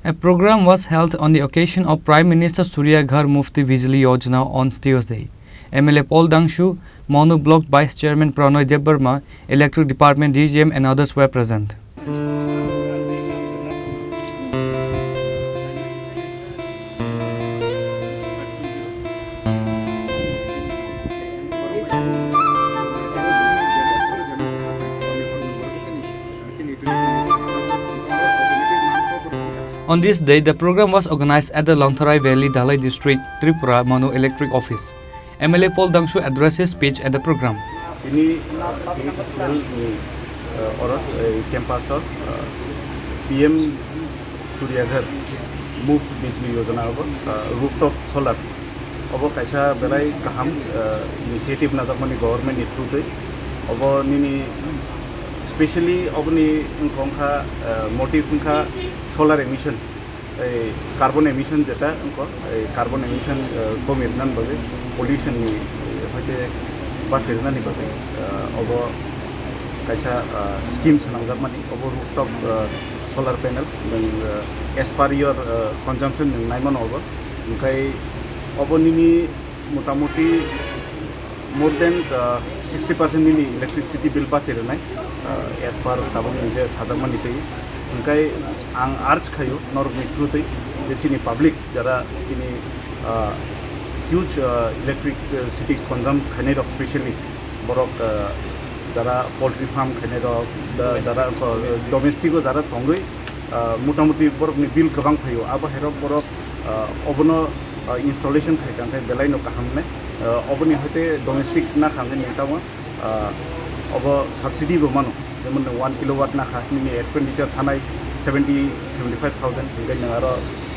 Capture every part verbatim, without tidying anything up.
A program was held on the occasion of Prime Minister Surya Ghar Mufti Bijli Yojana on Tuesday. M L A Paul Dangshu, Manu Block Vice Chairman Pranoy Debbarma, Electric Department D G M and others were present. On this day, the program was organized at the Longtharai Valley, Dhalai District, Tripura, Manu Electric Office. M L A Paul Dangshu addressed his speech at the program. Tini P H E C L ni, uh, oro, uh, campus o, uh, P M Surya Ghar Muft Bijli Yojana obo, uh, rooftop solar. Obo kaisa belai kaham, uh, initiative najakmani government ni through twi. Obo nini specially oboni wngkha, uh, motive wngkha solar emission. Ei carbon emission jeta wngkha, ei carbon emission, eh, komi rwnani bagwi, pollution ni, eh, hoite bachai rwnani bagwi, eh, obo kaisa, eh, scheme swnamjakmani, obo rooftop, eh, solar panel, nwng, eh, as per your, eh, consumption nwng naimano obo. Hwnkhe obo nini motamuti more than, uh, sixty percent nini electricity bill bachai rwnai, uh, as per tabuk ni je sajakmani twi. Hwnkhe ang urge khaio norokni through twi je chini public jara chini, uh, huge, uh, electricity consume khainai rok, specially borok, uh, jara poultry farm khainai rok, ja-, jara, uh, domestic o jara tongwi, uh, motamuti borokni bill kwbang phaio, abo hai rok borok, uh, obono, uh, installation khai kha, hwnkhe belai no kaham wngnai. Uh, oboni hoite domestic na kha hwnkhe nini tamo, uh, obo subsidy bo mano, jemon nwng one kilowatt na kha, nini expenditure thanai seventy, seventy five thousand, hwnkhe nwng aro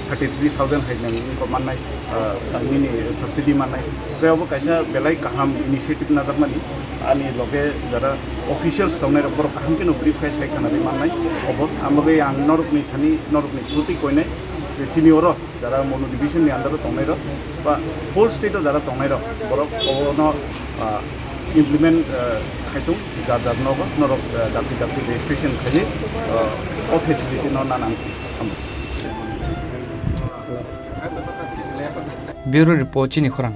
thirty three thousand hai nwng wngkha mannai, uh, nini subsidy mannai. Hwnkhe obo kaisa belai kaham initiative najakmani, ani loge jara officials tongnai rok borok kaham kheno brief khai sai khna ri mannai. Obo ang bagwi ang norokni thani, norokni through twi koinai je chini oro jara Manu division ni under o tongnai rok ba whole state o jara tongnai rok, borok obono, ah, implement, ah, khaitung, jar jar nogo norok, ah, dakti dakti registration khaiwi, ah, o facility no nana ang. Bureau Report, chini khorang.